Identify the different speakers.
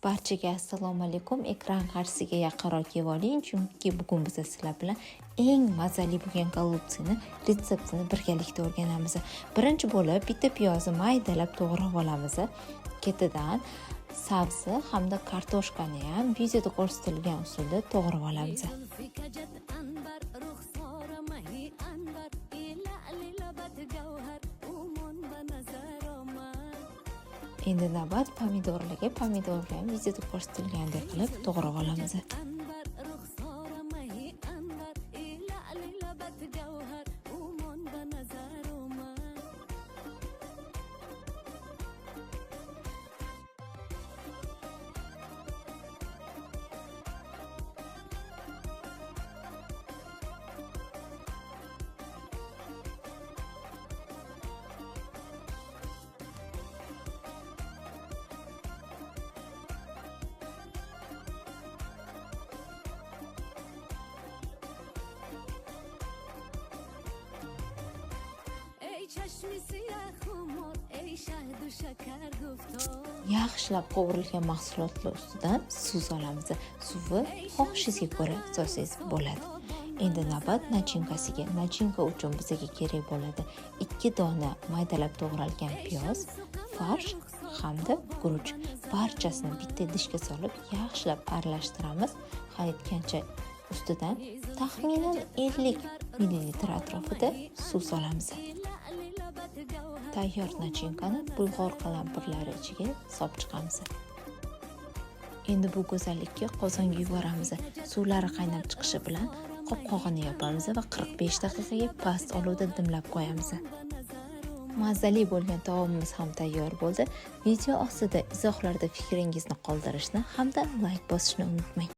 Speaker 1: Barchaga assalomu alaykum. Ekran qarshisiga yaqinroq kelib oling, chunki bugun biz sizlar bilan eng mazali bo'lgan golubtsini retseptini birgalikda o'rganamiz. Birinchi bo'lib bitta piyozni maydalab to'g'rab olamiz. Ketidan sabzi hamda kartoshkani ham videoda ko'rsatilgan usulda to'g'rab olamiz. Endi navbat pomidorlarga. Pomidorni ham videoda ko'rsatilgandek qilib to'g'rab olamiz. Yaxshilab qovurilgan mahsulotlar ustidan suv solamiz. Suvi xohishingizga ko'ra solsangiz bo'ladi. Endi navbat nachinkasiga. Nachinka uchun bizga kerak bo'ladi 2 dona maydalab to'g'ralgan piyoz, farsh hamda guruch. Barchasini bitta idishga solib, yaxshilab aralashtiramiz. Hayitgancha ustidan taxminan 50 ml atrofida suv solamiz. Tayyor nachinkani bulg'or qalampirlari ichiga solib chiqamiz. Endi bu go'zallikka qozonga yuboramiz. Suvlari qaynab chiqishi bilan qopqog'ini yopamiz va 45 daqiqaga past olovda dimlab qo'yamiz. Mazali bo'lgan taomimiz ham tayyor bo'ldi. Video ostida izohlarda fikringizni qoldirishni hamda like bosishni unutmang.